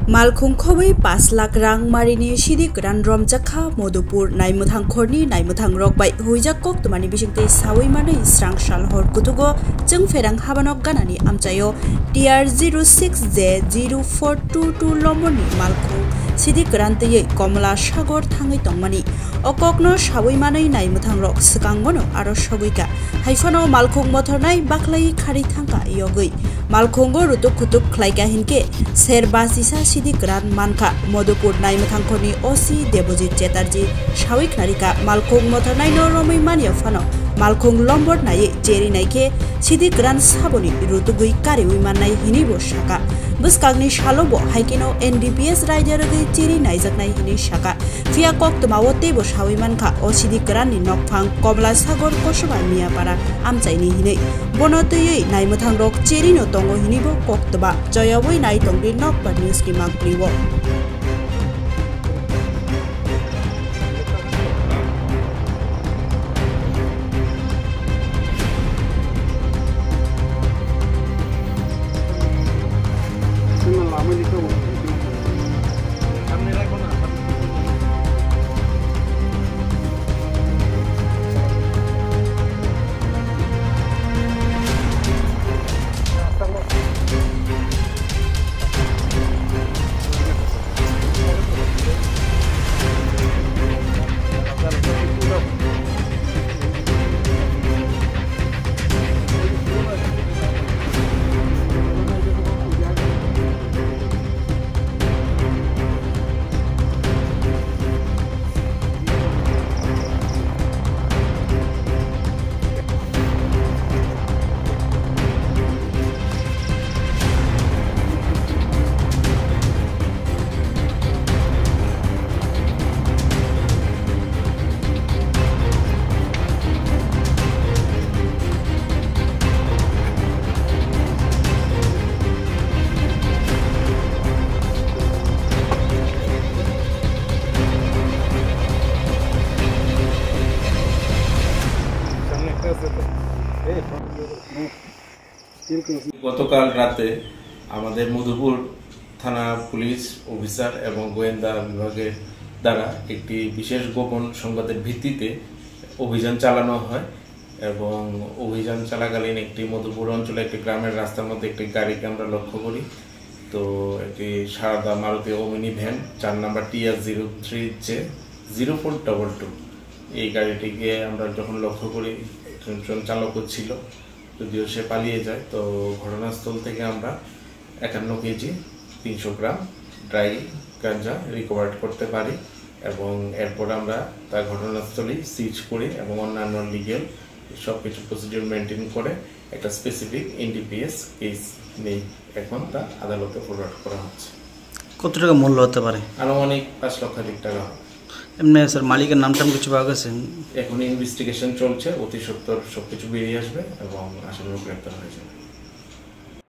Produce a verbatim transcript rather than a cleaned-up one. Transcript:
Malkhung khobwi pash lakh rang marini sidi kwran romjak kha Madhupur. Naimwthang khorni naimwthang rok bai huijak koktwmani bisingtwi sawi manwi srang sal hor kutugo Chwngpherang habanok ganani amchaio T R zero six J zero four two two lomborni malkhung sidi kwran twiwi Komla Sagor thangwi tongmani. O kokno sawi manwi naimwthangrok swkangono aro sogwi ka. Haiphano malkhung mothornai baklai kharwi thangkha yogwi. Malkhungo rutuk khutuk khlaika hinkhe ser bachisa sidi kwran mankha. Madhupur naimwthangkhorni O C Debojit Chatterjee sawi khnarikha, malkhung mothornaino romwi manya phano malkhung lombor naiwi cheri naikhe sidi kwran saboni rutugwi kariwi mannai hinwibo saka. Bwskangni salo bo haikheno N D P S raida rwgwi cheri naijaknai hinwi saka. Phiya koktwmao teibo sawi mankha, o sidi kwranni nokphang Komla Sagor Kosoba Miyapara amchaini hinwi. Bono twiwi naimwthangrok cherino tongo hinwibo koktwma. Joyabwi nai tongdi Nokbar News ni mangpili o. গতকাল রাতে আমাদের মধুপুর থানা police officer এবং গোয়েন্দা বিভাগের দ্বারা একটি বিশেষ গোপন সংবাদের ভিত্তিতে অভিযান চালানো হয় এবং অভিযান চলাকালীন একটি মধুপুর অঞ্চলে একটি গ্রামের রাস্তার মধ্যে একটি গাড়িকে আমরা লক্ষ্য করি। তো একটি সাদা মারুতি ওমিনি ভ্যান, চার number T R zero three J zero four double two, এই গাড়িটিকে আমরা যখন লক্ষ্য করি, একজন চালকও ছিল, যদিও সে পালিয়ে যায়। তো ঘটনাস্থল থেকে আমরা একান্ন কেজি তিনশো গ্রাম ড্রাই গাঞ্জা রিকভার করতে পারি এবং এরপর আমরা তা ঘটনাস্থলেই সিজ করি এবং অন্যান্য লিগ্যাল সব কিছু প্রসিডিউর মেনটেন করে একটা স্পেসিফিক এনডিপিএস কেস নিয়ে এখন তা আদালতে ফরওয়ার্ড করা হচ্ছে। কত টাকা মূল্য হতে পারে? আনুমানিক পাঁচ লক্ষাধিক টাকা হবে। এমনি স্যার, মালিকের নাম টাম কিছু পাওয়া গেছে? এখন ইনভেস্টিগেশন চলছে, অতি সত্বর সব কিছু বেরিয়ে আসবে এবং আসামিও গ্রেপ্তার হয়ে যাবে।